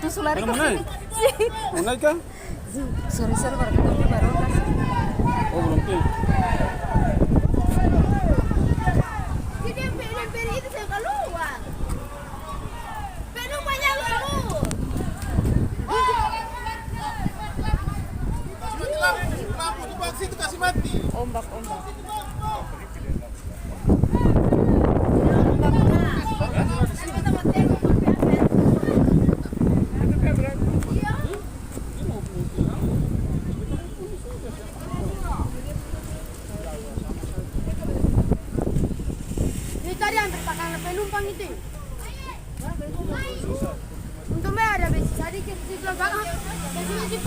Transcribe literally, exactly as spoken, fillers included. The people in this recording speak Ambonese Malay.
Su lari ke sini. Mau naik kah? Sore-sore baru ketemu baru kasih. Oh, belum pil. Jadi yang beli itu saya keluar. Penuh banyak lu. Ombak, ombak. Ini tadi ambil pakai penumpang itu. Untung ada besi sadiki, besi dua belakang. Besi, besi, Pak.